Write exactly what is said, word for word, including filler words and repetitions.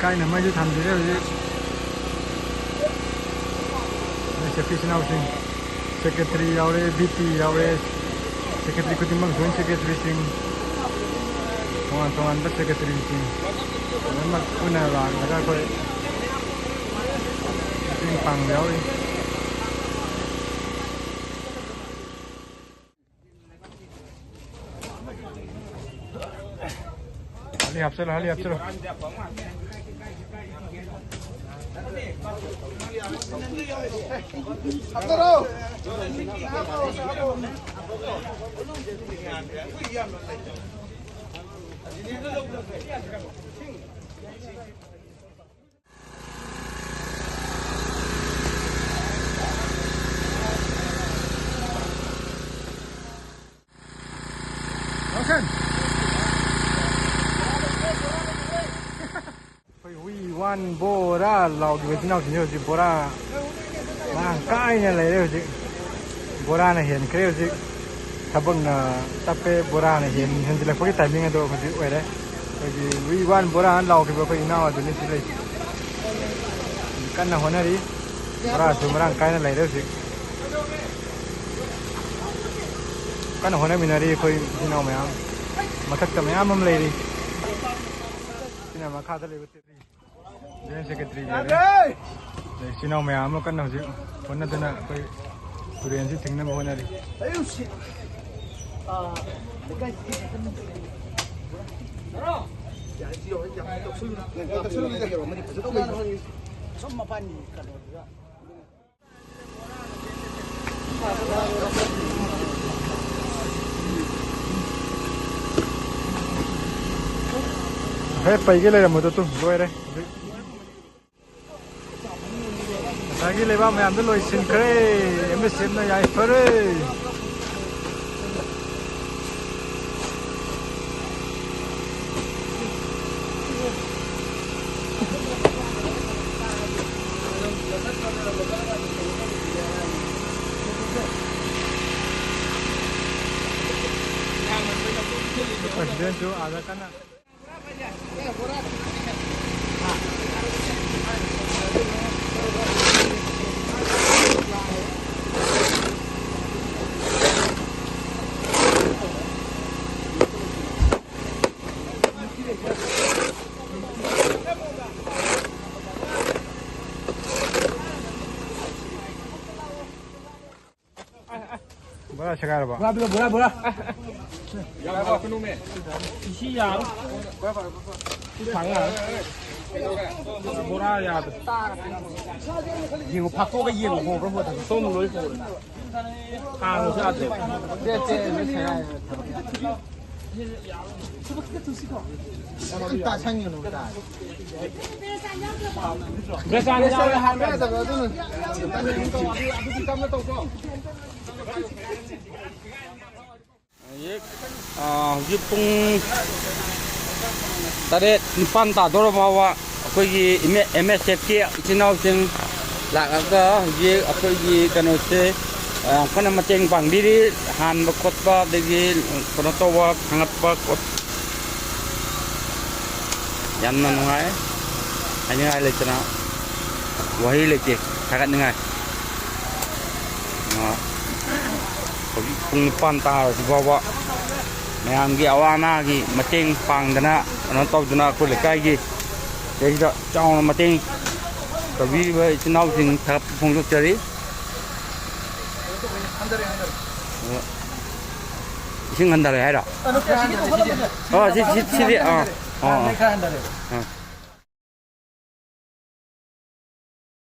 ꯀꯥꯏꯅ ꯃꯩꯁꯨ ꯊꯥꯟꯕꯤꯔꯦ ꯍꯧꯖꯤꯛ꯫ ꯃꯣꯏꯁꯦ ꯏꯆꯤꯟ ꯏꯅꯥꯎꯁꯤꯡ, ꯁꯦꯀ꯭ꯔꯦꯇꯔꯤ ꯌꯥꯎꯔꯦ, ꯚꯤ ꯄꯤ ꯌꯥꯎꯔꯦ, ꯁꯦꯀ꯭ꯔꯦꯇꯔꯤ ꯈꯨꯗꯤꯡꯃꯛ, ꯖꯣꯏꯟ ꯁꯦꯀ꯭ꯔꯦꯇꯔꯤꯁꯤꯡ, ꯇꯣꯉꯥꯟ ꯇꯣꯉꯥꯟꯕ ꯁꯦꯀ꯭ꯔꯦꯇꯔꯤꯁꯤꯡ ꯂꯣꯏꯅꯃꯛ ꯄꯨꯟꯅ ꯂꯥꯛꯂꯒ ꯑꯩꯈꯣꯏ ꯃꯇꯦꯡ ꯄꯥꯡꯕ ꯌꯥꯎꯔꯤ꯫ ꯍꯥꯂꯤ ꯍꯥꯞꯆꯜꯂꯣ, ꯍꯥꯂꯤ ꯍꯥꯞꯆꯜꯂꯣ꯫ ꯌꯥꯎꯁꯪ꯫ ꯑꯩꯈꯣꯏ "We want ꯕꯣꯔꯥ" ꯂꯥꯎꯈꯤꯕ ꯏꯆꯤꯟ ꯏꯅꯥꯎꯁꯤꯡꯁꯦ ꯍꯧꯖꯤꯛ ꯕꯣꯔꯥ ꯃꯔꯥꯡ ꯀꯥꯏꯅ ꯂꯩꯔꯦ꯫ ꯍꯧꯖꯤꯛ ꯕꯣꯔꯥꯅ ꯍꯦꯟꯈ꯭ꯔꯦ꯫ ꯍꯧꯖꯤꯛ ꯊꯕꯛꯅ ꯇꯞꯄꯦ, ꯕꯣꯔꯥꯅ ꯍꯦꯟ-, ꯍꯦꯟꯖꯤꯜꯂꯛꯄꯒꯤ ꯇꯥꯏꯃꯤꯡ ꯑꯗꯣ ꯍꯧꯖꯤꯛ ꯑꯣꯏꯔꯦ꯫ ꯑꯩꯈꯣꯏꯒꯤ "We want ꯕꯣꯔꯥ" ꯍꯥꯏꯅ ꯂꯥꯎꯈꯤꯕ ꯑꯩꯈꯣꯏ ꯏꯅꯥꯎ ꯑꯗꯨꯅꯤ ꯁꯤ ꯂꯩ꯫ ꯀꯟꯅ ꯍꯣꯠꯅꯔꯤ꯫ ꯕꯣꯔꯥꯁꯨ ꯃꯔꯥꯡ ꯀꯥꯏꯅ ꯂꯩꯔꯦ ꯍꯧꯖꯤꯛ꯫ ꯀꯟꯅ ꯍꯣꯠꯅꯃꯤꯟꯅꯔꯤ ꯑꯩꯈꯣꯏ ꯏꯆꯤꯟ ꯏꯅꯥꯎ ꯃꯌꯥꯝ꯫ ꯃꯊꯛꯇ ꯃꯌꯥꯝ ꯑꯃ ꯂꯩꯔꯤ꯫ ꯁꯤꯅ ꯃꯈꯥꯗ ꯂꯩꯕ ꯖꯦꯅꯔꯦꯜ ꯁꯦꯀ꯭ꯔꯦꯇꯔꯤ ꯂꯩꯔꯦ꯫ ꯑꯗꯩ ꯏꯆꯤꯟ ꯏꯅꯥꯎ ꯃꯌꯥꯝ ꯑꯃ ꯀꯟꯅ ꯍꯧꯖꯤꯛ ꯍꯣꯠꯅꯗꯨꯅ ꯑꯩꯈꯣꯏ ꯇꯨꯔꯦꯟꯁꯤ ꯊꯤꯡꯅꯕ ꯍꯣꯠꯅꯔꯤ꯫ ꯍꯦ, ꯄꯩꯒꯦ ꯂꯩꯔꯝꯕꯗꯣ ꯇꯨ ꯂꯣꯏꯔꯦ ꯍꯧꯖꯤꯛ꯫ ꯉꯁꯥꯏꯒꯤ ꯂꯩꯕꯥꯛ ꯃꯌꯥꯝꯗꯣ ꯂꯣꯏꯁꯤꯟꯈ꯭ꯔꯦ꯫ ꯑꯦꯝ ꯑꯦꯁ ꯑꯦꯐꯅ ꯌꯥꯏꯐꯔꯦ꯫ ꯄ꯭ꯔꯁꯤꯗꯦꯟꯁꯨ ꯑꯥꯗ ꯀꯟꯅ ꯁꯦꯒꯥꯏꯔꯕ? ꯕꯣꯔꯥ ꯄꯤꯔꯣ, ꯕꯣꯔꯥ, ꯕꯣꯔꯥ꯫ ꯏꯁꯤ ꯌꯥꯔꯣꯏ꯫ ꯁꯤ ꯊꯥꯡ ꯌꯥꯔꯣꯏ꯫ ꯕꯣꯔꯥ ꯌꯥꯗ꯭ꯔꯦ꯫ ꯌꯦꯡꯉꯣ, ꯐꯥꯛꯇꯣꯛꯑꯒ ꯌꯦꯡꯉꯣ, ꯍꯣꯕ꯭ꯔꯥ ꯍꯣꯗꯕ꯭ꯔꯥ? ꯁꯣꯝ ꯂꯣꯏ ꯍꯣꯔꯦ꯫ ꯊꯥꯡꯁꯨ ꯌꯥꯗ꯭ꯔꯦ꯫ ꯆꯦ, ꯆꯦ, ꯂꯣꯏ ꯁꯦꯒꯥꯏꯔꯦ꯫ ꯌꯥꯝ ꯇꯥꯁꯟꯒꯅꯨ, ꯇꯥꯔꯦ꯫ ꯕꯦꯁꯟ ꯌꯥꯎꯔꯦ ꯍꯥꯏꯕ꯫ ꯌꯥꯗꯕ꯭ꯔꯥ ꯑꯗꯨꯅ? ꯍꯧꯖꯤꯛ, ꯑ, ꯍꯧꯖꯤꯛ ꯄꯨꯡ ꯇꯔꯦꯠ, ꯅꯤꯄꯥꯟ ꯇꯥꯗꯣꯔ ꯐꯥꯎꯕ ꯑꯩꯈꯣꯏꯒꯤ ꯑꯦꯝ ꯑꯦꯁ ꯑꯦꯐꯀꯤ ꯏꯆꯤꯟ ꯏꯅꯥꯎꯁꯤꯡ ꯂꯥꯛꯑꯒ ꯍꯧꯖꯤꯛ ꯑꯩꯈꯣꯏꯒꯤ ꯀꯩꯅꯣꯁꯦ, ꯑ, ꯌꯥꯝ ꯀꯟꯅ ꯃꯇꯦꯡ ꯄꯥꯡꯕꯤꯔꯤ꯫ ꯍꯥꯟꯕ ꯈꯣꯠꯄ, ꯑꯗꯒꯤ ꯀꯩꯅꯣ ꯇꯧꯕ, ꯊꯥꯡꯒꯠꯄ ꯈꯣꯠꯄ꯫ ꯌꯥꯝꯅ ꯅꯨꯡꯉꯥꯏ꯫ ꯍꯥꯏꯅꯤꯡꯉꯥꯏ ꯂꯩꯇꯅ ꯋꯥꯍꯩ ꯂꯩꯇꯦ ꯊꯥꯒꯠꯅꯤꯡꯉꯥꯏ꯫ ꯑ, ꯍꯧꯖꯤꯛ ꯄꯨꯡ ꯅꯤꯄꯥꯟ ꯇꯥꯔꯁꯤ ꯐꯥꯎꯕ ꯃꯌꯥꯝꯒꯤ ꯑꯋꯥ ꯑꯅꯥꯒꯤ ꯃꯇꯦꯡ ꯄꯥꯡꯗꯅ, ꯀꯩꯅꯣ ꯇꯧꯗꯅ, ꯑꯩꯈꯣꯏ ꯂꯩꯀꯥꯏꯒꯤ ꯁꯤꯗꯩꯁꯤꯗ ꯆꯥꯎꯅ ꯃꯇꯦꯡ ꯇꯧꯕꯤꯔꯤꯕ ꯏꯆꯤꯟ ꯏꯅꯥꯎꯁꯤꯡ ꯊꯥꯒꯠꯄ ꯐꯣꯡꯗꯣꯛꯆꯔꯤ꯫ ꯑ, ꯏꯁꯤꯡ ꯍꯟꯊꯔꯦ ꯍꯥꯏꯔꯣ? ꯑ, ꯁꯤ, ꯁꯤ, ꯁꯤꯗꯤ, ꯑꯥ, ꯑꯥ, ꯑꯥ꯫